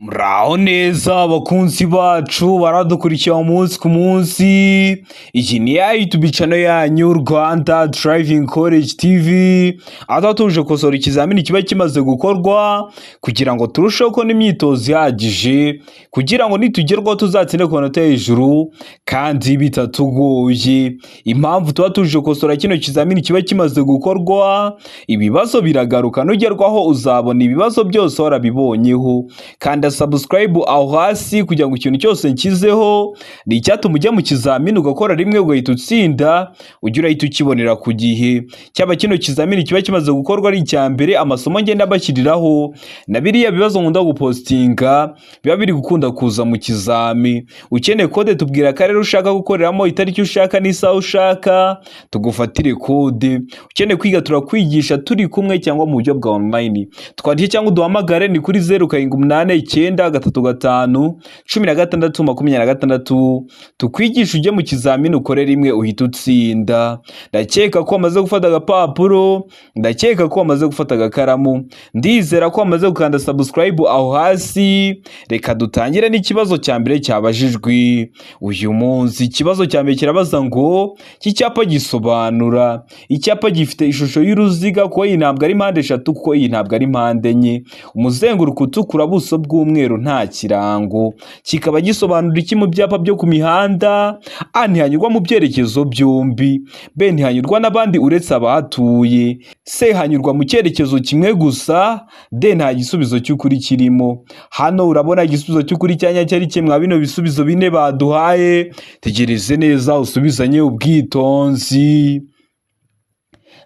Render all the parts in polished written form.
Muraho neza abakunzi bacu baradukurikiye umunsi ku munsi. Iyi ni ya YouTube channel yanyu, Rwanda Driving College TV, aho tuba tuje gukosora ikizamini kiba kimaze gukorwa kugira ngo turusheho kubona imyitozo ihagije, kugira ngo nitugerwaho tuzatsinde ku manota hejuru kandi bitatugoye. Impamvu tuba tuje gukosora kino kizamini kiba kimaze gukorwa, ibibazo biragaruka. Nugerwaho uzabona ibibazo byose warabibonyeho. Kanda subscribe aho hasi kugira ngo ikintu cyose nshyizeho ni icyatuma ujya mu kizamini ugakora rimwe ugahita utsinda, ujye urahita ukibonera ku gihe. Cyaba kino kizamini kiba kimaze gukorwa ari icya mbere, amasomo ngenda bashyiriraho na biriya bibazo nkunda gupostinga biba biri gukunda kuza mu kizami. Ukeneye code, tubwira akarere ushaka gukoreramo, itariki ushaka n'isaha ushaka, tugufatire code. Ukeneye kwiga, turakwigisha turi kumwe cyangwa mu buryo bwa online. Twandike cyangwa uduhamagare, ni kuri 0789351626, tukwigisha ujye mu kizamini ukore rimwe uhita utsinda. Ndakeka ko wamaze gufata agapapuro, ndakeka ko wamaze gufata agakaramu, ndizera ko wamaze gukanda subscribe aho hasi. Reka dutangire n'ikibazo cya mbere cyabajijwe uyu munsi. Ikibazo cya mbere kirabaza ngo: iki cyapa gisobanura? Icyapa gifite ishusho y'uruziga, kuko iyi ntabwo ari mpande eshatu, kuko iyi ntabwo ari mpande enye, umuzenguruko utukura, ubuso bw'umweru, nta kirango, kikaba gisobanura iki mu byapa byo ku mihanda? A, ntihanyurwa mu byerekezo byombi. B, ntihanyurwa n'abandi uretse abahatuye. C, hanyurwa mu cyerekezo kimwe gusa. D, nta gisubizo cy'ukuri kirimo. Hano urabona igisubizo cy'ukuri cya nyacyo ari kimwe bino bisubizo bine baduhaye. Tegereze neza usubizanye ubwitonzi.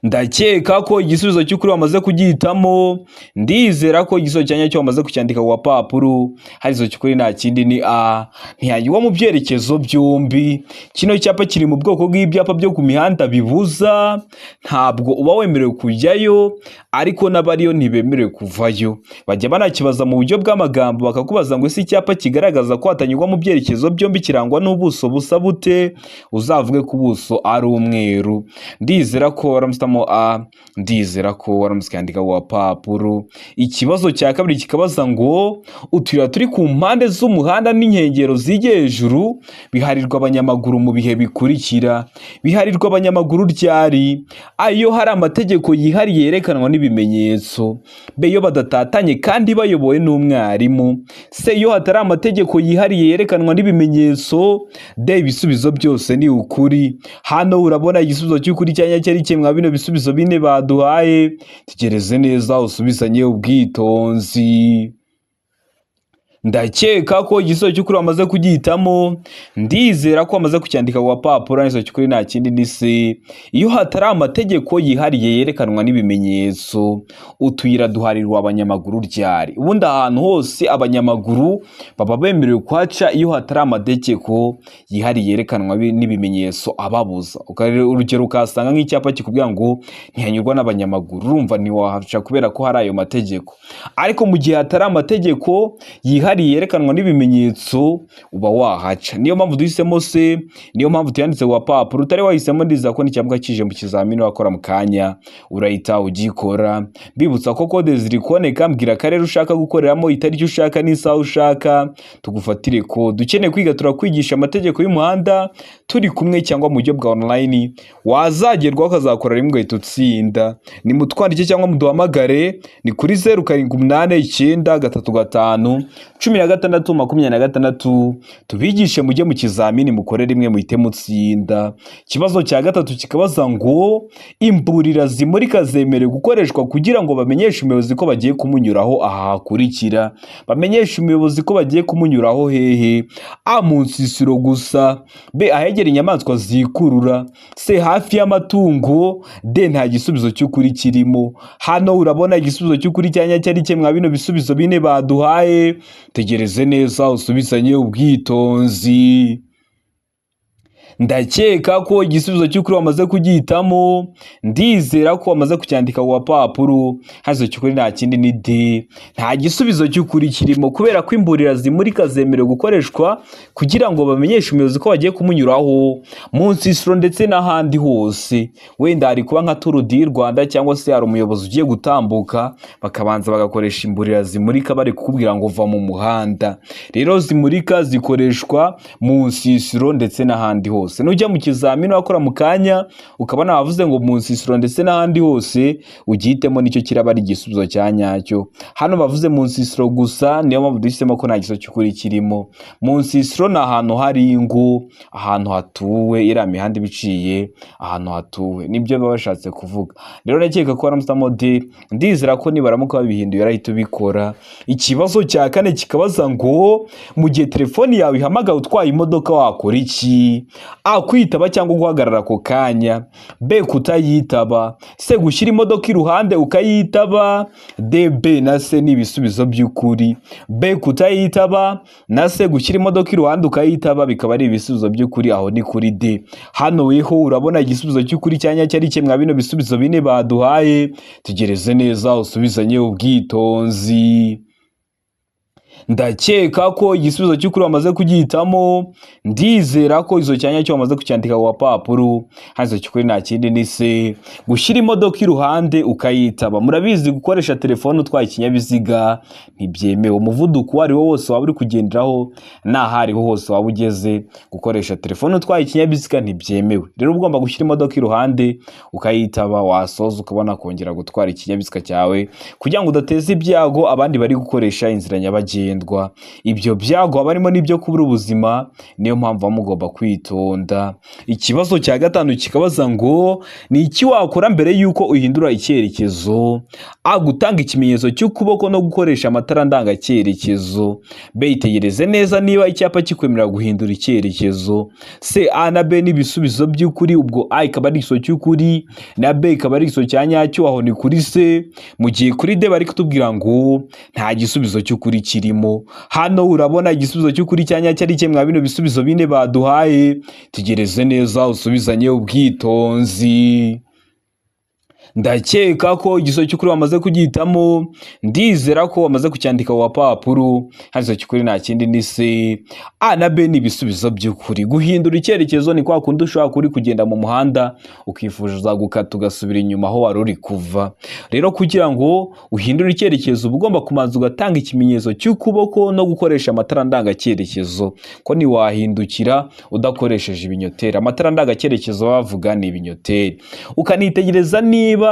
Ndakeka ko igisubizo cy'ukuri wamaze kugihitamo. Ndizera ko igisubizo cya nyacyo wamaze kucyandika ku gapapuro. Hari igisubizo cy'ukuri, nta kindi, ni A, ntihanyurwa mu byerekezo byombi. Kino cyapa kiri mu bwoko bw'ibyapa byo ku mihanda bibuza. Ntabwo uba wemerewe kujyayo, ariko n'abariyo ntibemerewe kuvayo. Bajya banakibaza mu buryo bw'amagambo, bakakubaza ngo: ese icyapa kigaragaza ko hatanyurwa mu byerekezo byombi kirangwa n'ubuso busa bute? Uzavuge ko ubuso ari umweru. Ndizera ko waramusitamo A, ndizera ko waramutse ukandika ku gapapuro. Ikibazo cya kabiri kikabaza ngo: utuyira turi ku mpande z'umuhanda n'inkengero zijya hejuru biharirwa abanyamaguru mu bihe bikurikira. Biharirwa abanyamaguru ryari? A, iyo hari amategeko yihariye yerekanwa n'ibimenyetso. B, iyo badatatanye kandi bayobowe n'umwarimu. C, iyo hatari amategeko yihariye yerekanwa n'ibimenyetso. D, ibisubizo byose ni ukuri. Hano urabona igisubizo cy'ukuri cya nyacyo ari kimwe bino bisubizo bine baduhaye. Tegereze neza usubizanye ubwitonzi. Ndakeka ko igisubizo cy'ukuri wamaze kugihitamo. Ndizera ko wamaze kucyandika ku gapapuro. Igisubizo cy'ukuri nta kindi, ni C, iyo hatari amategeko yihariye yerekanwa n'ibimenyetso. Utuyira duharirwa abanyamaguru ryari? Ubundi ahantu hose abanyamaguru baba bemerewe kuhaca iyo hatari amategeko yihariye yerekanwa n'ibimenyetso ababuza. Urugero, ukahasanga nk'icyapa kikubwira ngo ntihanyurwa n'abanyamaguru, urumva ntiwahaca kubera ko hari ayo mategeko. Ariko mu gihe hatari amategeko yihariye yerekanwa n'ibimenyetso, uba wahaca. Niyo mpamvu duhisemo C, niyo mpamvu tuyanditse ku gapapuro. Utari wahisemo, ndizera ko n'icyapa kije mu kizamini wakora mu kanya urahita ugikora. Mbibutsa ko code ziri kuboneka. Mbwira akarere ushaka gukoreramo, itariki ushaka n'isaha ushaka, tugufatire code. Ukeneye kwiga, turakwigisha amategeko y'umuhanda turi kumwe cyangwa mu buryo bwa online. Wazagerwaho ukazakora rimwe ugahita utsinda. Nimutwandike cyangwa muduhamagare, ni kuri 0789351626, tubigishe mujye mu kizamini mukore rimwe muhite mutsinda. Ikibazo cya gatatu kikabaza ngo: imburira zimurika zemerewe gukoreshwa kugira ngo bamenyeshe umuyobozi ko bagiye kumunyuraho aha hakurikira. Bamenyeshe umuyobozi ko bagiye kumunyuraho hehe? A, mu nsisiro gusa. B, ahegera inyamaswa zikurura. C, hafi y'amatungo. D, nta gisubizo cy'ukuri kirimo. Hano urabona igisubizo cy'ukuri cya nyacyo ari kimwe bino bisubizo bine baduhaye. Tegereze neza usubizanye ubwitonzi. Ndakeka ko igisubizo cy'ukuri wamaze kugihitamo, ndizera ko wamaze kucyandika ku gapapuro. Hano cy'ukuri nta kindi ni D. Nta gisubizo cy'ukuri kirimo, kubera ko imburira zimurika zemerewe gukoreshwa kugira ngo bamenyeshe umuyobozi ko bagiye kumunyuraho mu nsisiro ndetse n'ahandi hose. Wenda hari kuba nka Tour du Rwanda, cyangwa se hari umuyobozi ugiye gutambuka, bakabanza bagakoresha imburira zimurika bari kukubwira ngo va mu muhanda. Rero zimurika zikoreshwa mu nsisiro ndetse n'ahandi hose. Nujya mu kizamini wakora mu kanya ukabona bavuze ngo mu nsisiro ndetse n'ahandi hose, ugihitemo, nicyo kiraba ari igisubizo cya nyacyo. Hano bavuze mu nsisiro gusa, niyo mpamvu duhisemo ko nta gisubizo cy'ukuri kirimo. Mu nsisiro ni ahantu hari ingo, ahantu hatuwe, iriya mihanda iba iciye ahantu hatuwe, nibyo baba bashatse kuvuga. Rero ndakeka ko waramusamo D. Ndizera ko nibaramuka babihinduye arahita ubikora. Ikibazo cya kane kikabaza ngo mu gihe telefoni yawe ihamagaye utwaye imodoka wakora iki? A, kwitaba cyangwa guhagarara ako kanya. B, kutayitaba. C, gushyira imodoka iruhande ukayitaba. D, B na C ni ibisubizo by'ukuri. B, kutayitaba, na C, gushyira imodoka iruhande ukayitaba, bikaba ari ibisubizo by'ukuri. Aho ni kuri D. Hano weho urabona igisubizo cy'ukuri cyanya cyari kimwe bino bisubizo bine baduhaye. Tegereze neza usubizanye ubwitonzi. Ndakeka ko igisubizo cy'ukuri wamaze kugihitamo, ndizera ko izo cyanya cyo wamaze kucyandika ku gapapuro. Hano cy'ukuri nta kindi ni C, gushyira imodoka iruhande ukayitaba. Murabizi, gukoresha telefone utwaye ikinyabiziga ntibyemewe. Umuvuduko uwo ari wo wose waba uri kugenderaho n'aho ariho hose waba ugeze, gukoresha telefone utwaye ikinyabiziga ntibyemewe. Rero ugomba gushyira imodoka iruhande ukayitaba, wasoza ukabona kongera gutwara ikinyabiziga cyawe, kugira ngo udateza ibyago abandi bari gukoresha inzira nyabagendwa. Ibyo byago haba harimo n'ibyo kubura ubuzima, niyo mpamvu muba mugomba kwitonda. Ikibazo cya gatanu kikabaza ngo ni iki wakora mbere y'uko uhindura icyerekezo? A, gutanga ikimenyetso cy'ukuboko no gukoresha amatara ndangacyerekezo. B, itegereze neza niba icyapa kikwemerera guhindura icyerekezo. C, A na B ni ibisubizo by'ukuri, ubwo A ikaba ari igisubizo cy'ukuri na B ikaba ari igisubizo cya nyacyo. Aho ni kuri C. Mu gihe kuri D bari kutubwira ngo nta gisubizo cy'ukuri kirimo. Hano urabona igisubizo cy'ukuri cya nyacyo ari kimwe bino bisubizo bine baduhaye. Tegereze neza usubizanye ubwitonzi. Ndakeka ko igisubizo cy'ukuri wamaze kugihitamo, ndizera ko wamaze kucyandika ku gapapuro. Hano cy'ukuri nta kindi ni C. A na B ni ibisubizo by'ukuri. Guhindura icyerekezo ni kwa kundi ushobora kuri kugenda mu muhanda ukifuza gukata ugasubira inyuma aho wari uri kuva. Rero kugira ngo uhindure icyerekezo uba ugomba kubanza ugatanga ikimenyetso cy'ukuboko no gukoresha amatara ndangacyerekezo, ko ntiwahindukira udakoresheje ibinyoteri. Amatara ndangacyerekezo bavuga ni ibinyoteri. Ukanitegereza niba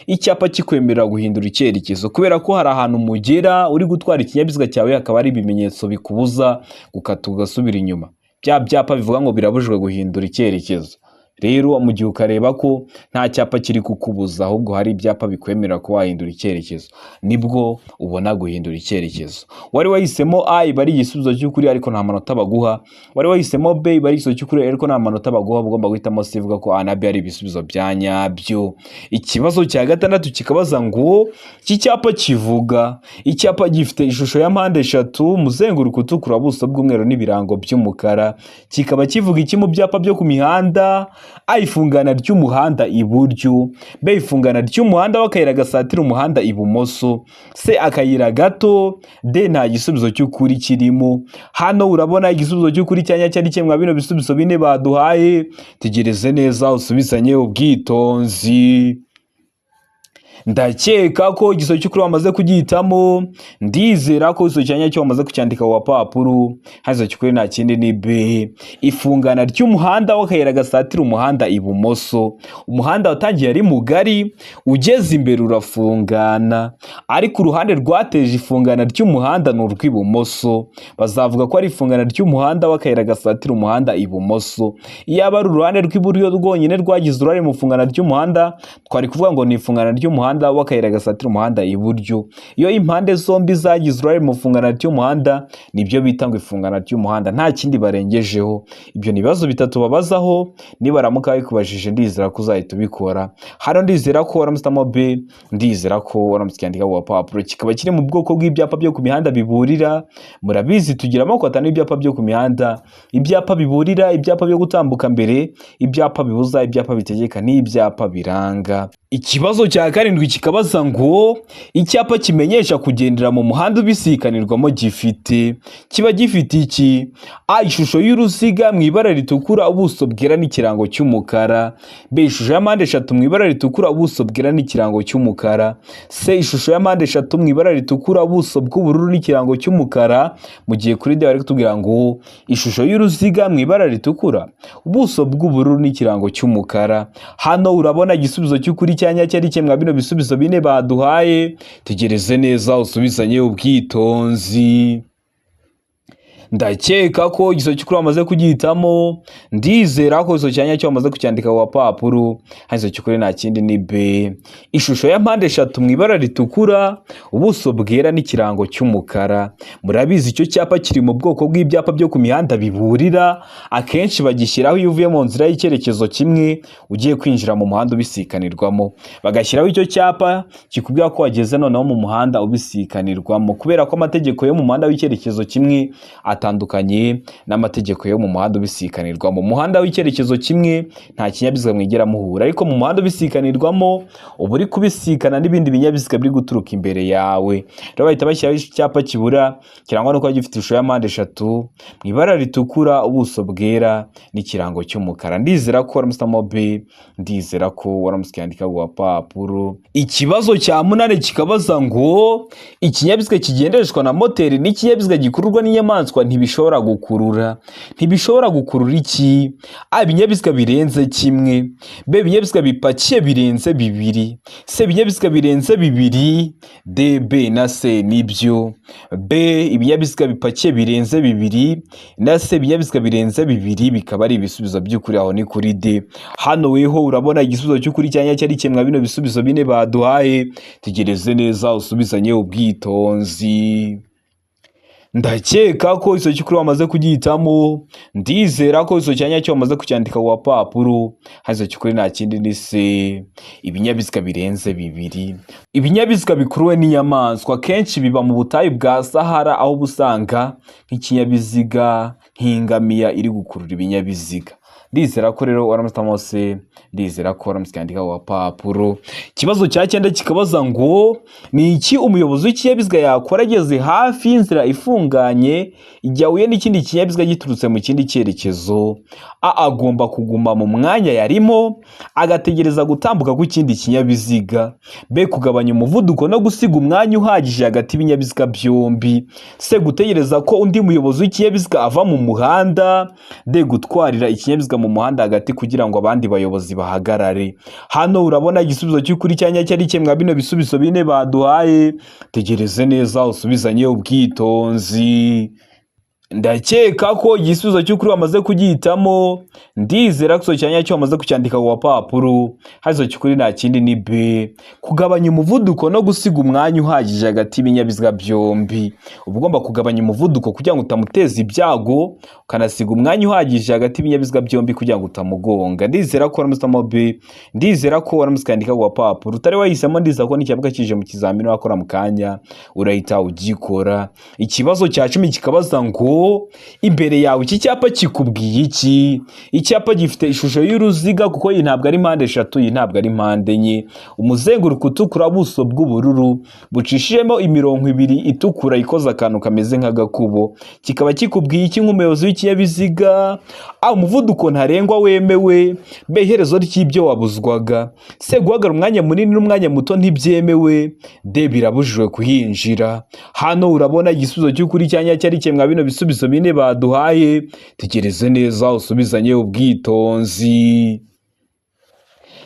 icyapa kikwemerera guhindura icyerekezo, kubera ko hari ahantu mugera uri gutwara ikinyabiziga cyawe hakaba hari ibimenyetso bikubuza gukata ugasubira inyuma, bya byapa bivuga ngo birabujijwe guhindura icyerekezo. Rero mu gihe ukareba ko nta cyapa kiri kukubuza, ahubwo hari ibyapa bikwemerera kuba wahindura icyerekezo, nibwo ubona guhindura icyerekezo. Wari wahisemo A iba ari igisubizo cy'ukuri, ariko nta manota baguha. Wari wahisemo B iba ari igisubizo cy'ukuri, ariko nta manota baguha. Ugomba guhitamo C, ivuga ko A na B ari ibisubizo bya nyabyo. Ikibazo cya gatandatu kikabaza ngo iki cyapa kivuga, icyapa gifite ishusho ya mpande eshatu, umuzenguruko utukura, ubuso bw'umweru n'ibirango by'umukara, kikaba kivuga iki mu byapa byo ku mihanda? A, ifungana ry'umuhanda iburyo. B, ifungana ry'umuhanda w'akayira gasatira umuhanda ibumoso. C, akayira gato. D, nta gisubizo cy'ukuri kirimo. Hano urabona igisubizo cy'ukuri cya nyacyo ari kimwe bino bisubizo bine baduhaye. Tegereze neza usubizanye ubwitonzi. Ndakeka ko igisubizo cy'ukuri wamaze kugihitamo, ndizera ko igisubizo cya nyacyo wamaze kucyandika ku gapapuro. Hano cy'ukuri nta kindi ni B, ifungana ry'umuhanda w'akayira gasatira umuhanda ibumoso. Umuhanda watangiye ari mugari, ugeze imbere urafungana, ariko uruhande rwateje ifungana ry'umuhanda ni urw'ibumoso. Bazavuga ko ari ifungana ry'umuhanda w'akayira gasatira umuhanda ibumoso. Iyaba ari uruhande rw'iburyo rwonyine rwagize uruhare mu ifungana ry'umuhanda, twari kuvuga ngo ni ifungana ry'umuhanda muhanda w'akayira gasatira umuhanda iburyo. Iyo impande zombi zagize uruhare mu ifungana ry'umuhanda, nibyo bita ngo ifungana ry'umuhanda, nta kindi barengejeho. Ibyo ni ibibazo bitatu babazaho. Nibaramuka babikubajije, ndizera ko uzahita ubikora. Hano ndizera ko waramutse B, ndizera ko waramutse ucyandika ku gapapuro. Kikaba kiri mu bwoko bw'ibyapa byo ku mihanda biburira. Murabizi, tugira amoko atanu y'ibyapa byo ku mihanda: ibyapa biburira, ibyapa byo gutambuka mbere, ibyapa bibuza, ibyapa bitegeka n'ibyapa biranga. Ikibazo cya karindwi kikabaza ngo icyapa kimenyesha kugendera mu muhanda ubisikanirwamo gifite, kiba gifite iki? A, ishusho y'uruziga mu ibara ritukura, ubuso bwera n'ikirango cy'umukara. B, ishusho ya mpande eshatu mu ibara ritukura, ubuso bwera n'ikirango cy'umukara. C, ishusho ya mpande eshatu mu ibara ritukura, ubuso bw'ubururu n'ikirango cy'umukara. Mu gihe kuri D bari kutubwira ngo ishusho y'uruziga mu ibara ritukura, ubuso bw'ubururu n'ikirango cy'umukara. Hano urabona igisubizo cy'ukuri cya nyacyo ari kimwe bino bisubizo bine baduhaye. Tegereze neza usubizanye ubwitonzi. Ndakeka ko igisubizo cy'ukuri wamaze kugihitamo. Ndizera ko igisubizo cya nyacyo wamaze kucyandika ku gapapuro. Hano igisubizo cy'ukuri nta kindi ni B, ishusho ya mpande eshatu mu ibara ritukura, ubuso bwera n'ikirango cy'umukara. Murabizi, icyo cyapa kiri mu bwoko bw'ibyapa byo ku mihanda biburira. Akenshi bagishyiraho iyo uvuye mu nzira y'icyerekezo kimwe ugiye kwinjira mu muhanda ubisikanirwamo, bagashyiraho icyo cyapa kikubwira ko wageze noneho mu muhanda ubisikanirwamo, kubera ko amategeko yo mu muhanda w'icyerekezo kimwe atandukanye n'amategeko yo mu muhanda ubisikanirwamo. Mu muhanda w'icyerekezo kimwe nta kinyabiziga mwigera muhura, ariko mu muhanda ubisikanirwamo uba uri kubisikana n'ibindi binyabiziga biri guturuka imbere yawe. Rero bahita bashyiraho icyapa kibura, kirangwa no kuba gifite ishusho ya mpande eshatu mu ibara ritukura, ubuso bwera n'ikirango cy'umukara. Ndizera ko waramutse B, ndizera ko waramutse ukiyandika ku gapapuro. Ikibazo cya munani kikabaza ngo ikinyabiziga kigendeshwa na moteri n'ikinyabiziga gikururwa n'inyamaswa ntibishobora gukurura iki? A, ibinyabiziga birenze kimwe. B, ibinyabiziga bipakiye birenze bibiri. C, ibinyabiziga birenze bibiri. D, B na C nibyo. B, ibinyabiziga bipakiye birenze bibiri, na C, ibinyabiziga birenze bibiri, bikaba ari ibisubizo by'ukuri. Aho ni kuri D. Hano weho urabona igisubizo cy'ukuri cya nyacyo ari kimwe bino bisubizo bine baduhaye. Tegereze neza usubizanye ubwitonzi. Ndakeka ko icyo cy'ukuri wamaze kugihitamo. Ndizera ko icyo cya nyacyo wamaze kucyandika ku gapapuro. Hano icyo cy'ukuri nta kindi ni C, ibinyabiziga birenze bibiri. Ibinyabiziga bikuruwe n'inyamaswa kenshi biba mu butayu bwa Sahara, aho uba usanga nk'ikinyabiziga nk'ingamiya iri gukurura ibinyabiziga. Ndizera ko rero waramutse mose, ndizera ko waramutse ukandika ku gapapuro. Ikibazo cya cyenda kikabaza ngo ni iki umuyobozi w'ikinyabiziga yakora ageze hafi y'inzira ifunganye igihe ahuye n'ikindi kinyabiziga giturutse mu kindi cyerekezo? A, agomba kuguma mu mwanya yarimo agategereza gutambuka kw'ikindi kinyabiziga. B, kugabanya umuvuduko no gusiga umwanya uhagije hagati y'ibinyabiziga byombi. C, gutegereza ko undi muyobozi w'ikinyabiziga ava mu muhanda. D, gutwarira ikinyabiziga mu muhanda hagati kugira ngo abandi bayobozi bahagarare. Hano urabona igisubizo cy'ukuri cya nyacyo ari kimwe bino bisubizo bine baduhaye. Tegereze neza usubizanye ubwitonzi. Ndakeka ko igisubizo cy'ukuri wamaze kugihitamo. Ndizera ko icyo cya nyacyo wamaze kucyandika ku gapapuro. Hano cy'ukuri nta kindi ni B, kugabanya umuvuduko no gusiga umwanya uhagije hagati y'ibinyabiziga byombi. Uba ugomba kugabanya umuvuduko kugira ngo utamuteza ibyago, ukanasiga umwanya uhagije hagati y'ibinyabiziga byombi kugira ngo utamugonga. Ndizera ko waramutse B, ndizera ko waramutse ukandika ku gapapuro. Utari wahisemo, ndizera ko n'icyapa kije mu kizamini wakora mu kanya urahita ugikora. Ikibazo cya 10 kikabaza ngo imbere yawe iki cyapa kikubwiye iki? Icyapa gifite ishusho y'uruziga, kuko iyi ntabwo ari mpande eshatu, iyi ntabwo ari mpande enye, umuzenguruko utukura, ubuso bw'ubururu bucishijemo imirongo ibiri itukura ikoze akantu kameze nk'agakubo. Kikaba kikubwiye iki nk'umuyobozi w'ikinyabiziga? A, umuvuduko ntarengwa wemewe. B, iherezo ry'ibyo wabuzwaga. C, guhagarara umwanya munini n'umwanya muto ntibyemewe. D, birabujijwe kuhinjira. Hano urabona igisubizo cy'ukuri cya nyacyo ari kimwe bino bisubizo bine baduhaye. Tegereze neza usubizanye ubwitonzi.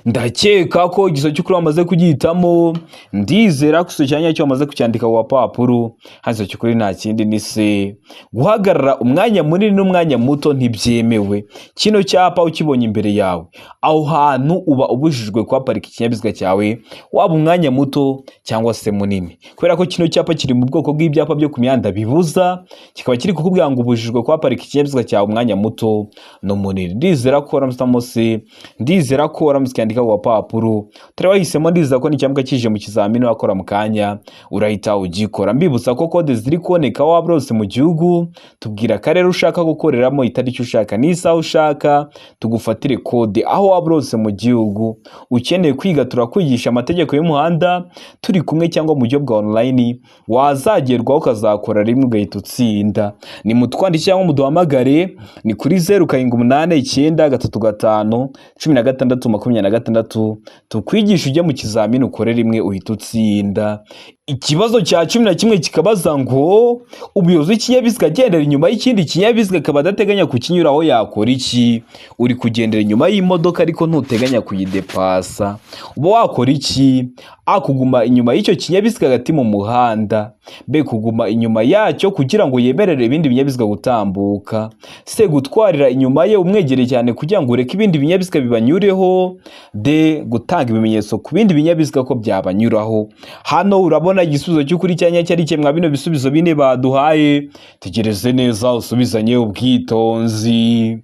Ndakeka ko igisubizo cy'ukuri wamaze kugihitamo. Ndizera ko igisubizo cya nyacyo wamaze kucyandika ku gapapuro. Hano igisubizo cy'ukuri nta kindi ni C. Guhagarara umwanya munini n'umwanya muto ntibyemewe. Kino cyapa ukibonye imbere yawe, aho hantu uba ubujijwe kuhaparika ikinyabiziga cyawe, waba umwanya muto cyangwa se munini, kubera ko kino cyapa kiri mu bwoko bw'ibyapa byo ku mihanda bibuza, kikaba kiri kukubwira ngo ubujijwe kuhaparika ikinyabiziga cyawe umwanya muto n'umunini. Ndizera ko waramutse C, ndizera ko waramutse ukandika ku gapapuro. Utari wahisemo, ndizera ko nicyamuka kije mu kizamini wakora mu kanya urahita ugikora. Mbibutsa ko kode ziri kuboneka waba hose mu gihugu. Tubwira akarere ushaka gukoreramo, itariki ushaka n'isaha ushaka, tugufatire kode aho waba hose mu gihugu. Ukeneye kwiga, turakwigisha amategeko y'umuhanda turi kumwe cyangwa mu buryo bwa online, wazagerwaho ukazakora rimwe ugahita utsinda. Ni mutwandike cyangwa muduhamagare, ni kuri 0789351626, tukwigisha ujye mu kizamini ukore rimwe uhita utsinda. Ikibazo cya 11 kikabaza ngo: umuyobozi w'ikinyabiziga agendera inyuma y'ikindi kinyabiziga akaba adateganya kukinyuraho yakora iki? Uri kugendera inyuma y'imodoka ariko ntuteganya kuyidepasa, uba wakora iki? A, kuguma inyuma y'icyo kinyabiziga hagati mu muhanda. B, kuguma inyuma yacyo kugira ngo yemerere ibindi binyabiziga gutambuka. C, gutwarira inyuma ye umwegereye cyane kugira ngo ureke ibindi binyabiziga bibanyureho. D, gutanga ibimenyetso ku bindi binyabiziga ko byabanyuraho. Hano urabona igisubizo cy'ukuri cya nyacyo ari kimwe bino bisubizo bine baduhaye. Tegereze neza usubizanye ubwitonzi.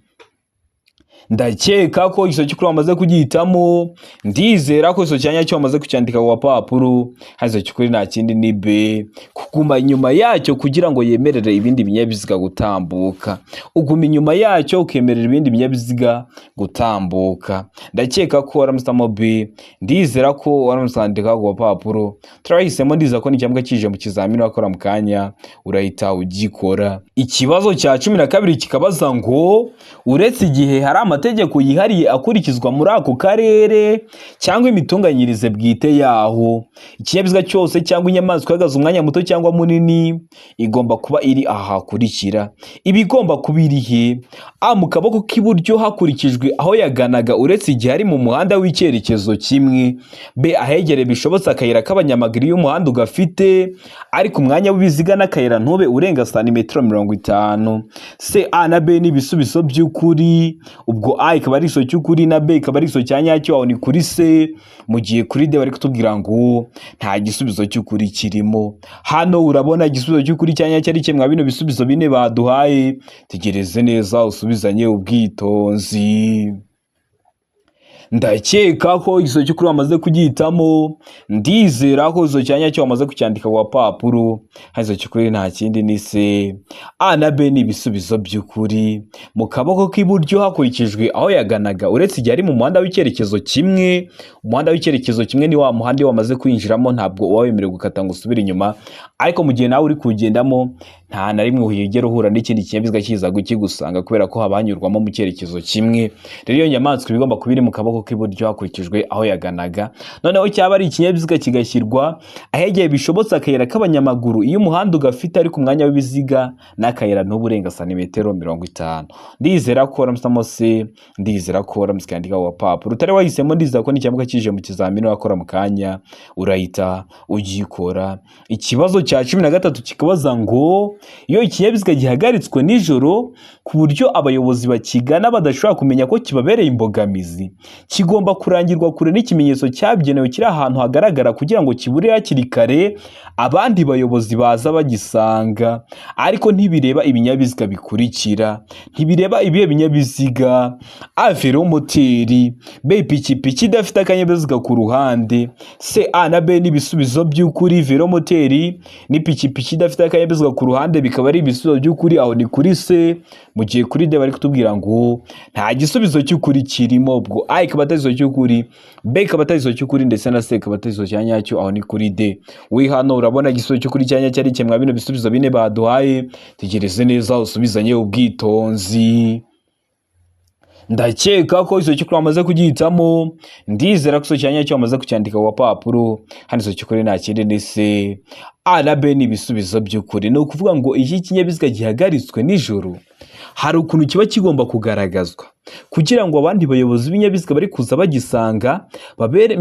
Ndakeka ko igisubizo cy'ukuri wamaze kugihitamo. Ndizera ko igisubizo cya nyacyo wamaze kucyandika ku gapapuro. Hano igisubizo cy'ukuri nta kindi ni B, kuguma inyuma yacyo kugira ngo yemerere ibindi binyabiziga gutambuka. Uguma inyuma yacyo ukemerera ibindi binyabiziga gutambuka. Ndakeka ko waramusamo B, ndizera ko waramutse ku gapapuro. Turahisemo, ndizera ko nicyamuka kije mu kizamini wakora mu kanya urahita ugikora. Ikibazo cya 12 kikabaza ngo: uretse igihe hari amategeko yihariye akurikizwa muri ako karere cyangwa imitunganyirize bwite yaho, ikinyabiziga cyose cyangwa inyamaswa ihagaze umwanya muto cyangwa munini igomba kuba iri aha hakurikira. Iba igomba kuba iri he? A, mu kaboko k'iburyo hakurikijwe aho yaganaga, uretse igihe ari mu muhanda w'icyerekezo kimwe. B, ahegereye bishobotse akayira k'abanyamaguru iyo umuhanda ugafite, ariko umwanya w'ibiziga n'akayira ntube urenga santimetero 50. C, A na B ni ibisubizo by'ukuri. Ubwo A ikaba ari igisubizo cy'ukuri na B ikaba ari igisubizo cya nyacyo, aho ni kuri C, mu gihe kuri D bari kutubwira ngo nta gisubizo cy'ukuri kirimo. Hano urabona igisubizo cy'ukuri cya nyacyo ari kimwe bino bisubizo bine baduhaye. Tegereze neza usubizanye ubwitonzi. Ndakeka ko igisubizo cy'ukuri wamaze kugihitamo. Ndizera ko igisubizo cya nyacyo wamaze kucyandika ku gapapuro. Hano igisubizo cy'ukuri nta kindi ni C. A na B ni ibisubizo by'ukuri. Mu kaboko k'iburyo hakurikijwe aho yaganaga, uretse igihe ari mu muhanda w'icyerekezo kimwe. Umuhanda w'icyerekezo kimwe ni wa muhanda iyo wamaze kwinjiramo ntabwo uba wemerewe gukata ngo usubire inyuma, ariko mu gihe nawe uri kuwugendamo nta na rimwe wigera uhura n'ikindi kinyabiziga kiza kigusanga, kubera ko haba hanyurwamo mu cyerekezo kimwe. Rero iyo nyamaswa iba igomba kuba iri mu kaboko k'iburyo hakurikijwe aho yaganaga. Noneho cyaba ari ikinyabiziga kigashyirwa ahegeye bishobotse akayira k'abanyamaguru iyo umuhanda ugafite, ariko umwanya w'ibiziga n'akayira ntube urenga santimetero 50. Ndizera ko waramusamo C, ndizera ko waramutse ukandika ku gapapuro. Utari wahisemo, ndizera ko nicyamuka kije mu kizamini wakora mu kanya urahita ugikora. Ikibazo cya 13 kikabaza ngo: iyo ikinyabiziga gihagaritswe nijoro ku buryo abayobozi bakigana badashobora kumenya ko kibabereye imbogamizi, kigomba kurangirwa kure n'ikimenyetso cyabugenewe kiri ahantu hagaragara kugira ngo kibure hakiri kare abandi bayobozi baza bagisanga, ariko ntibireba ibinyabiziga bikurikira. Ntibireba ibihe binyabiziga? A, velomoteri. B, ipikipiki idafite akanyabiziga ku ruhande. C, A na B ni ibisubizo by'ukuri. Velomoteri n'ipikipiki idafite akanyabiziga ku ruhande bikaba ari ibisubizo by'ukuri, aho ni kuri C, mu gihe kuri D bari kutubwira ngo nta gisubizo cy'ukuri kirimo. Ubwo A ikaba atari igisubizo cy'ukuri, B ikaba atari igisubizo cy'ukuri, ndetse na C ikaba atari igisubizo cya nyacyo, aho ni kuri D. We hano urabona igisubizo cy'ukuri cya nyacyo ari kimwe bino bisubizo bine baduhaye. Tegereze neza usubizanye ubwitonzi. Ndakeka ko igisubizo cy'ukuri wamaze kugihitamo. Ndizera ko igisubizo cya nyacyo wamaze kucyandika ku gapapuro. Hano igisubizo cy'ukuri nta kindi ni C. A na B ni ibisubizo by'ukuri. Ni ukuvuga ngo iki kinyabiziga gihagaritswe nijoro hari ukuntu kiba kigomba kugaragazwa. kugira ngo abandi bayobozi b'ibinyabiziga bari kuza bagisanga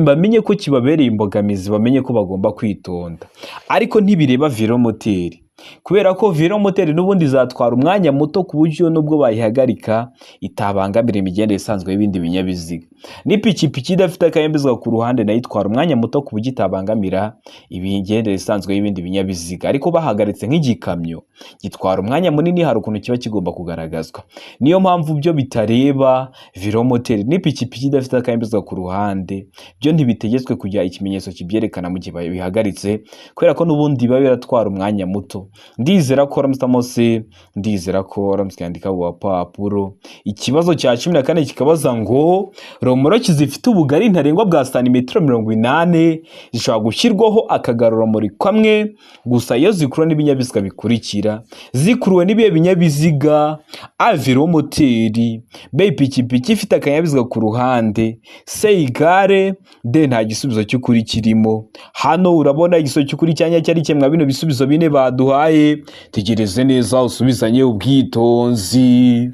bamenye ko kibabereye imbogamizi, bamenye ko bagomba kwitonda. Ariko ntibireba velomoteri, kubera ko velomoteri n'ubundi izatwara umwanya muto, ku buryo nubwo bayihagarika itabangamira imigendere isanzwe y'ibindi binyabiziga. N'ipikipiki idafite akanyabiziga ku ruhande nayo itwara umwanya muto, ku buryo itabangamira imigendere isanzwe y'ibindi binyabiziga. Ariko bahagaritse nk'igikamyo gitwara umwanya munini, hari ukuntu kiba kigomba kugaragazwa. Niyo mpamvu byo bitareba velomoteri n'ipikipiki idafite akanyabiziga ku ruhande, byo ntibitegetswe kugira ikimenyetso kibyerekana mu gihe bihagaritse, kubera ko n'ubundi biba biratwara umwanya muto. Ndizera ko waramutse se, ndizera ko waramutse yandika ku gapapuro. Ikibazo cya 14 kikabaza ngo romoroki zifite ubugari ntarengwa bwa santimetero 80 zishobora gushyirwaho akagarurarumuri kamwe gusa iyo zikuruwe n'ibinyabiziga bikurikira. Zikuruwe n'ibihe binyabiziga? A, velomoteri; B, ipikipiki ifite akanyabiziga ku ruhande; C, igare; D, nta gisubizo cy'ukuri kirimo. Hano urabona igisubizo cy'ukuri cyanya cyari kimwe bino bisubizo bine baduhaye. Tegereze neza usubizanye ubwitonzi.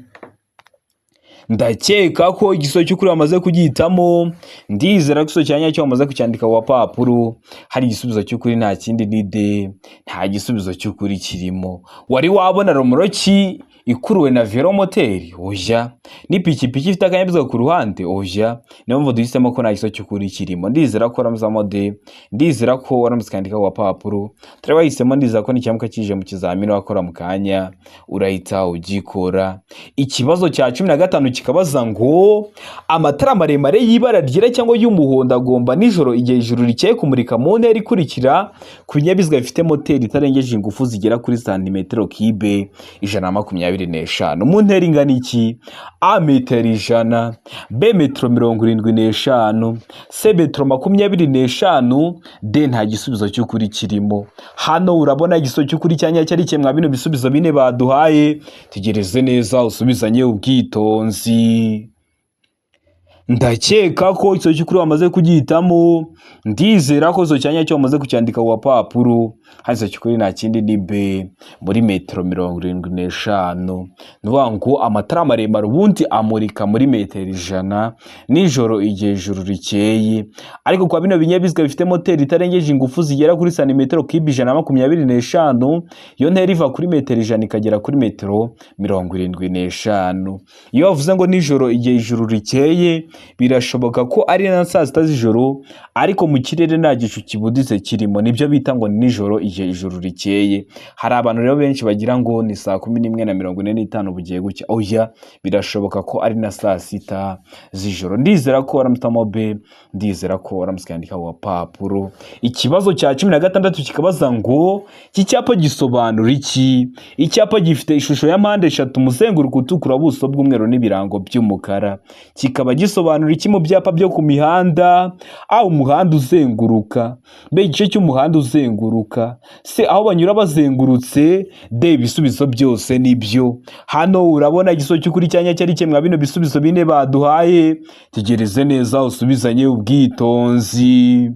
Ndakeka ko igisubizo cy'ukuri wamaze kugihitamo. Ndizera ko igisubizo cya nyacyo wamaze kucyandika ku gapapuro. Hari igisubizo cy'ukuri, nta kindi, ni D, nta gisubizo cy'ukuri kirimo. Wari wabona romoroki ikuruwe na velomoteri? Oya. N'ipikipiki ifite akanyabiziga ku ruhande? Oya. Niyo mpamvu duhisemo ko nta gisubizo cy'ukuri kirimo. Ndizera ko waramuzamo D, ndizera ko waramutse ukandika ku gapapuro. Turaba wahisemo, ndizera ko nikiramuka kije mu kizamini wakora mu kanya urahita ugikora. Ikibazo cya 15 kikabaza ngo amatara maremare y'ibara ryera cyangwa y'umuhondo agomba nijoro igihe ijuru rikeye kumurika mu ntera ikurikira ku binyabiziga bifite moteri itarengeje ingufu zigera kuri santimetero kibe 125. Mu ntera ingana iki? A, metero 100; B, metero 75; C, metero 25; D, nta gisubizo cy'ukuri kirimo. Hano urabona igisubizo cy'ukuri cya nyacyo ari kimwe bino bisubizo bine baduhaye. Tegereze neza usubizanye ubwitonzi. Ndakeka ko icyo cy'ukuri wamaze kugihitamo. Ndizera ko icyo cyanya cyo wamaze kucyandika ku gapapuro. Hano icyo cy'ukuri nta kindi, ni B, muri metero 75. Ni ukuvuga ngo amatara maremare ubundi amurika muri metero 100 nijoro igihe ijuru rikeye, ariko kwa bino binyabiziga bifite moteri itarengeje ingufu zigera kuri santimetero kibe 125, iyo ntera iva kuri metero 100 ikagera kuri metero 75. Iyo bavuze ngo nijoro igihe ijuru rikeye, birashoboka ko ari na saa sita z'ijoro ariko mu kirere nta gicu kibuditse kirimo, nibyo bita ngo ni nijoro igihe ijuru rikeye. Hari abantu rero benshi bagira ngo ni saa 11:45 bugiye gucya. Oya, birashoboka ko ari na saa sita z'ijoro. Ndizera ko waramutamo B, ndizera ko waramutse ukandika ku gapapuro. Ikibazo cya 16 kikabaza ngo iki cyapa gisobanura iki? Icyapa gifite ishusho ya mpande eshatu, umuzenguruko utukura, ubuso bw'umweru n'ibirango by'umukara, kikaba gisobanura iki mu byapa byo ku mihanda? A, umuhanda uzenguruka; B, igice cy'umuhanda uzenguruka; C, aho banyura bazengurutse; D, ibisubizo byose nibyo. Hano urabona igisubizo cy'ukuri cyanya cyari kimwe bino bisubizo bine baduhaye. Tegereze neza usubizanye ubwitonzi.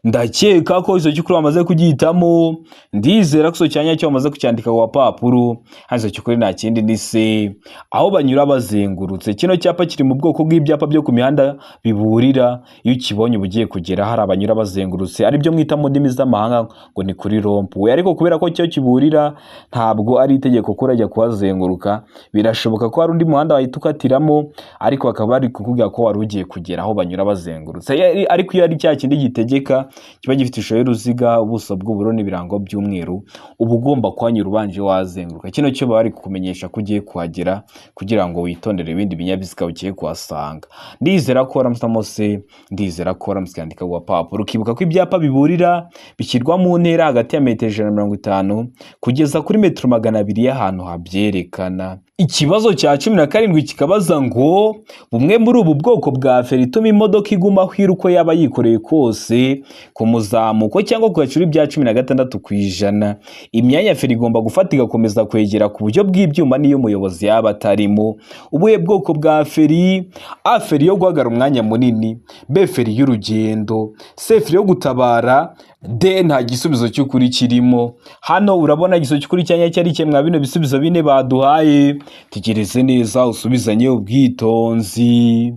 Ndakeka ko icyo cy'ukuri wamaze kugihitamo. Ndizera ko icyo cyanya cyo wamaze kucyandika ku gapapuro. Hano icyo cy'ukuri nta kindi, ni C, aho banyura bazengurutse. Kino cyapa kiri mu bwoko bw'ibyapa byo ku mihanda biburira. Iyo ukibonye uba ugiye kugera hari abanyura bazengurutse, aribyo mwita mu ndimi z'amahanga ngo ni kuri rond-point. Ariko kubera ko cyo kiburira, ntabwo ari itegeko ko urajya kuhazenguruka. Birashoboka ko hari undi muhanda wahita ukatiramo, ariko bakaba bari kukubwira ko wari ugiye kugera aho banyura bazengurutse. Ariko iyo ari cya kindi gitegeka, kiba gifite ishusho y'uruziga, ubuso bw'ubururu n'ibirango by'umweru, uba ugomba kuhanyura ubanje wazenguruka. Kino cyo baba bari kukumenyesha ko ugiye kuhagera kugira ngo witondere ibindi binyabiziga ugiye kuhasanga. Ndizera ko waramutse se, ndizera ko waramutse ukandika ku gapapuro, ukibuka ko ibyapa biburira bishyirwa mu ntera hagati ya metero 150 kugeza kuri metero 200 y'ahantu habyerekana. Ikibazo cya 17 kikabaza ngo bumwe muri ubu bwoko bwa feri ituma imodoka iguma aho iri uko yaba yikoreye kose. Ku muzamuko cyangwa ku gacuri bya 16%, imyanya ya feri igomba gufata igakomeza kwegera ku buryo bw'ibyuma n'iyo umuyobozi yaba atarimo. Ubuhe bwoko bwa feri? A, feri yo guhagarara umwanya munini; B, feri y'urugendo; C, feri yo gutabara; D, nta gisubizo cy'ukuri kirimo. Hano urabona igisubizo cy'ukuri cyanya cyari kimwe bino bisubizo bine baduhaye. Tegereze neza usubizanye ubwitonzi.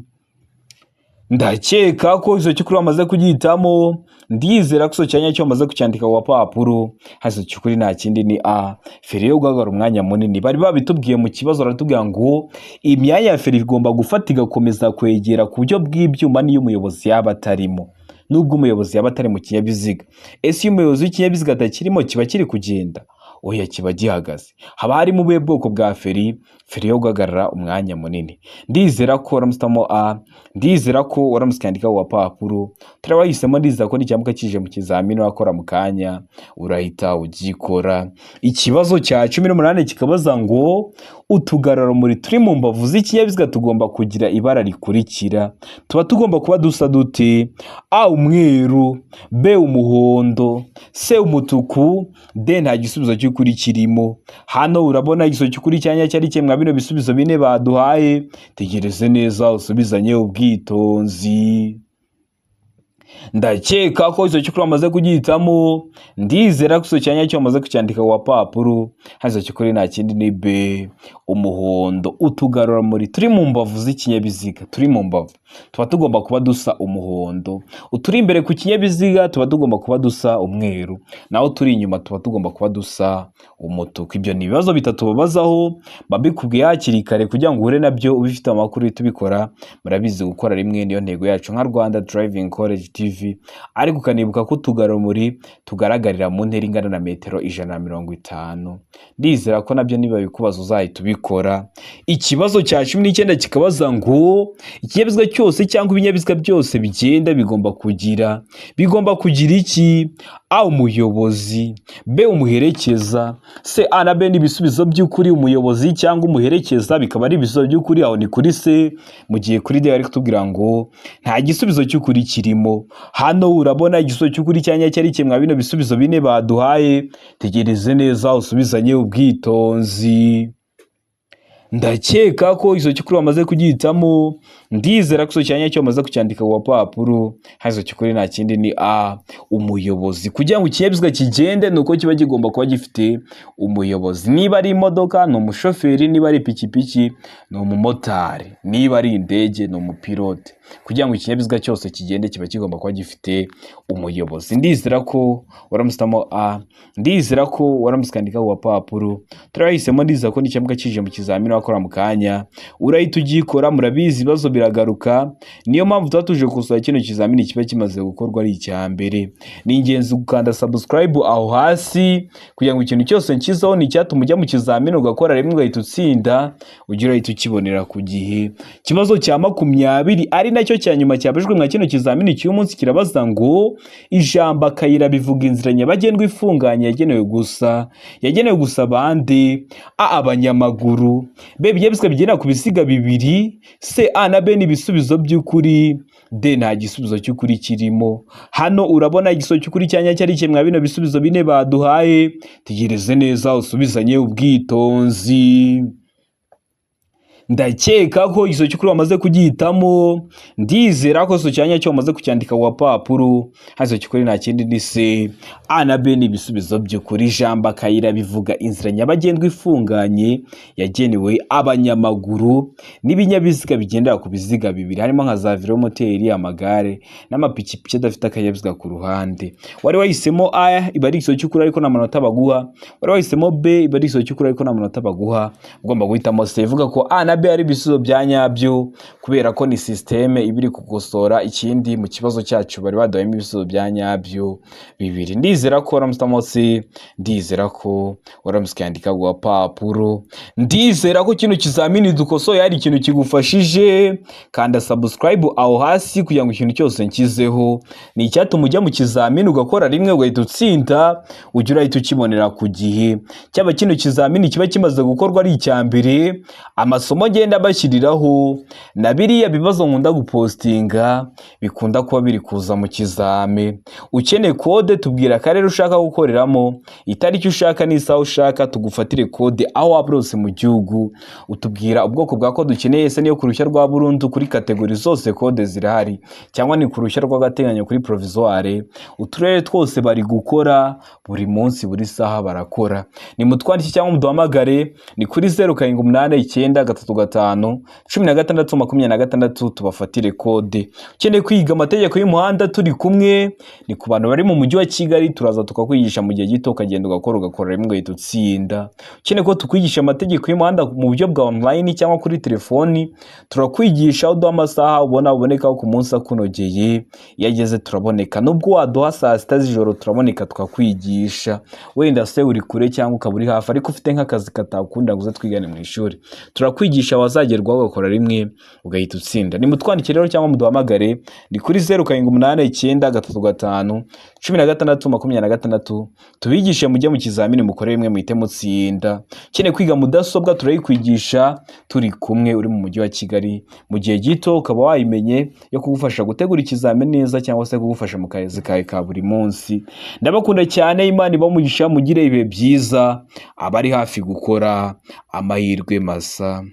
Ndakeka ko igisubizo cy'ukuri wamaze kugihitamo. Ndizera ko igisubizo cya nyacyo wamaze kucyandika ku gapapuro. Hasi cy'ukuri nta kindi ni A, feri yo guhagarara umwanya munini. Bari babitubwiye mu kibazo, baratubwira ngo imyanya ya feri igomba gufata igakomeza kwegera ku buryo bw'ibyuma n'iyo umuyobozi yaba atarimo, nubwo umuyobozi yaba atari mu kinyabiziga. Ese iyo umuyobozi w'ikinyabiziga atakirimo, kiba kiri kugenda? Oya, kiba gihagaze. Haba harimo ubuhe bwoko bwa feri? Feri yo guhagarara umwanya munini. Ndizera ko waramusitamo A, ndizera ko waramutse ukandika ku gapapuro. Turabahisemo, ndizera ko nicyamuka kije mu kizamini wakora mu kanya urahita ugikora. Ikibazo cya 18 kikabaza ngo utugarurarumuri turi mu mbavu z'ikinyabiziga tugomba kugira ibara rikurikira. Tuba tugomba kuba dusa dute? A, umweru; B, umuhondo; C, umutuku; D, nta gisubizo cy'ukuri kirimo. Hano urabona igisubizo cy'ukuri cyanya cyari kimwe bino bisubizo bine baduhaye. Tegereze neza usubizanye ubwitonzi. Ndakeka ko icyo cy'ukuri wamaze kugihitamo. Ndizera ko icyo cyanya cyo wamaze kucyandika ku gapapuro. Hano cy'ukuri nta kindi ni B, umuhondo. Utugarurarumuri turi mu mbavu z'ikinyabiziga, turi mu mbavu, tuba tugomba kuba dusa umuhondo. Uturi imbere ku kinyabiziga tuba tugomba kuba dusa umweru, naho turi inyuma tuba tugomba kuba dusa umutuku. Ibyo ni ibibazo bitatu babazaho, babikubwiye hakiri kare kugira ngo uhure nabyo ubifite amakuru tubikora. Murabizi, gukora rimwe niyo ntego yacu nka Rwanda Driving College TV. Ariko ukanibuka ko utugarurarumuri tugaragarira mu ntera ingana na metero 150. Ndizera ko nabyo niba bikubaza uzahita ubikora. Ikibazo cya 19 kikabaza ngo ikinyabiziga cyose cyangwa ibinyabiziga byose bigenda bigomba kugira iki? A, umuyobozi; B, umuherekeza; C, A na B ni ibisubizo by'ukuri. Umuyobozi cyangwa umuherekeza bikaba ari ibisubizo by'ukuri, aho ni kuri C, mu gihe kuri D bari kutubwira ngo nta gisubizo cy'ukuri kirimo. Hano urabona igisubizo cy'ukuri cyanya cyari kimwe bino bisubizo bine baduhaye. Tegereze neza usubizanye ubwitonzi. Ndakeka ko igisubizo cy'ukuri wamaze kugihitamo. Ndizera ko igisubizo cya nyacyo wamaze kucyandika ku gapapuro. Hano cy'ukuri nta kindi ni A, umuyobozi. Kugira ngo ikinyabiziga kigende ni uko kiba kigomba kuba gifite umuyobozi. Niba ari imodoka ni umushoferi, niba ari ipikipiki ni umumotari, niba ari indege ni umupilote. Kugira ngo ikinyabiziga cyose kigende kiba kigomba kuba gifite umuyobozi. Ndizera ko waramusitamo A, ndizera ko waramutse ukandika ku gapapuro. Turahisemo, ndizera ko nicyamuka kije mu kizamini wakora mu kanya urahita ugikora. Murabizi, ibibazo biragaruka, niyo mpamvu tuba tuje gukosora kino kizamini kiba kimaze gukorwa ari icya mbere. Ni ingenzi gukanda subscribe aho hasi kugira ngo ikintu cyose nshyizeho ni icyatuma ujya mu kizamini ugakora rimwe ugahita utsinda, ujye urahita ukibonera ku gihe. Ikibazo cya 20, ari nacyo cya nyuma cyabajijwe mwa kino kizamini cy'uyu munsi, kirabaza ngo ijambo akayira bivuga inzira nyabagendwa ifunganye yagenewe gusa abandi. A, abanyamaguru; B, ibinyabiziga bigendera ku biziga bibiri; C, A na B ni ibisubizo by'ukuri; D, nta gisubizo cy'ukuri kirimo. Hano urabona igisubizo cy'ukuri cyanya cyari kimwe bino bisubizo bine baduhaye. Tegereze neza usubizanye ubwitonzi. Ndakeka ko igisubizo cy'ukuri wamaze kugihitamo. Ndizera ko igisubizo cya nyacyo wamaze kucyandika ku gapapuro. Hano cy'ukuri nta kindi ni C, A na B ni ibisubizo by'ukuri. Ijambo akayira bivuga inzira nyabagendwa ifunganye yagenewe abanyamaguru n'ibinyabiziga bigendera ku biziga bibiri, harimo nka za velomoteri, amagare n'amapikipiki adafite akanyabiziga ku ruhande. Wari wahisemo A, iba ari igisubizo cy'ukuri ariko nta manota baguha. Wari wahisemo B, iba ari igisubizo cy'ukuri ariko nta manota baguha. Ugomba guhitamo C. Ivuga ko A na B ari ibisubizo bya nyabyo kubera ko ni système iba iri kugosora. Ikindi, mu kibazo cyacu bari baduhayemo ibisubizo bya nyabyo bibiri. Ndizera ko waramutse C, ndizera ko waramutse ukandika ku gapapuro. Ndizera ko kino kizamini dukosoye hari ikintu kigufashije. Kanda subscribe aho hasi kugira ngo ikintu cyose nshyizeho ni icyatuma ujya mu kizamini ugakora rimwe ugahita utsinda, ujye urahita ukibonera ku gihe. Cyaba kino kizamini kiba kimaze gukorwa ari icya mbere, amasomo Harimo ngenda bashyiriraho na biriya bibazo nkunda gupostinga bikunda kuba biri kuza mu kizame. Ukeneye kode, tubwira akarere ushaka gukoreramo, itariki ushaka n'isaha ushaka, tugufatire kode aho waba uri hose mu gihugu. Utubwira ubwoko bwa kode ukeneye: ese niyo ku ruhushya rwa burundu? Kuri catégorie zose kode zirahari, cyangwa ni ku ruhushya rw'agateganyo, kuri provisoire? Uturere twose bari gukora buri munsi, buri saha barakora. Ni mutwandike cyangwa muduhamagare, ni kuri 0789351626, tubafatire kode. Ukeneye kwiga amategeko y'umuhanda turi kumwe, ni ku bantu bari mu mujyi wa Kigali, turaza tukakwigisha mu gihe gito, ukagenda ugakora, ugakora rimwe ugahita utsinda. Ukeneye ko tukwigisha amategeko y'umuhanda mu buryo bwa online cyangwa kuri telefoni, turakwigisha. Uduha amasaha ubona ubonekaho ku munsi akunogeye, iyo ageze turaboneka. Nubwo waduha saa 6 z'ijoro, turaboneka tukakwigisha. Wenda se uri kure cyangwa ukaba uri hafi ariko ufite nk'akazi katakunda ngo uze twigane mu ishuri, turakwigisha, wazagerwaho ugakora rimwe ugahita utsinda. Nimutwandikire rero cyangwa muduhamagare, ni kuri 0789351626, tubigishe mujye mu kizamini mukore rimwe muhite mutsinda. Ukeneye kwiga mudasobwa, turayikwigisha turi kumwe uri mu mujyi wa Kigali, mu gihe gito ukaba wayimenye, yo kugufasha gutegura ikizamini neza cyangwa se kugufasha mu kazi kawe ka buri munsi. Ndabakunda cyane, Imana ibamugisha, mugire ibihe byiza. Abari hafi gukora, amahirwe masa.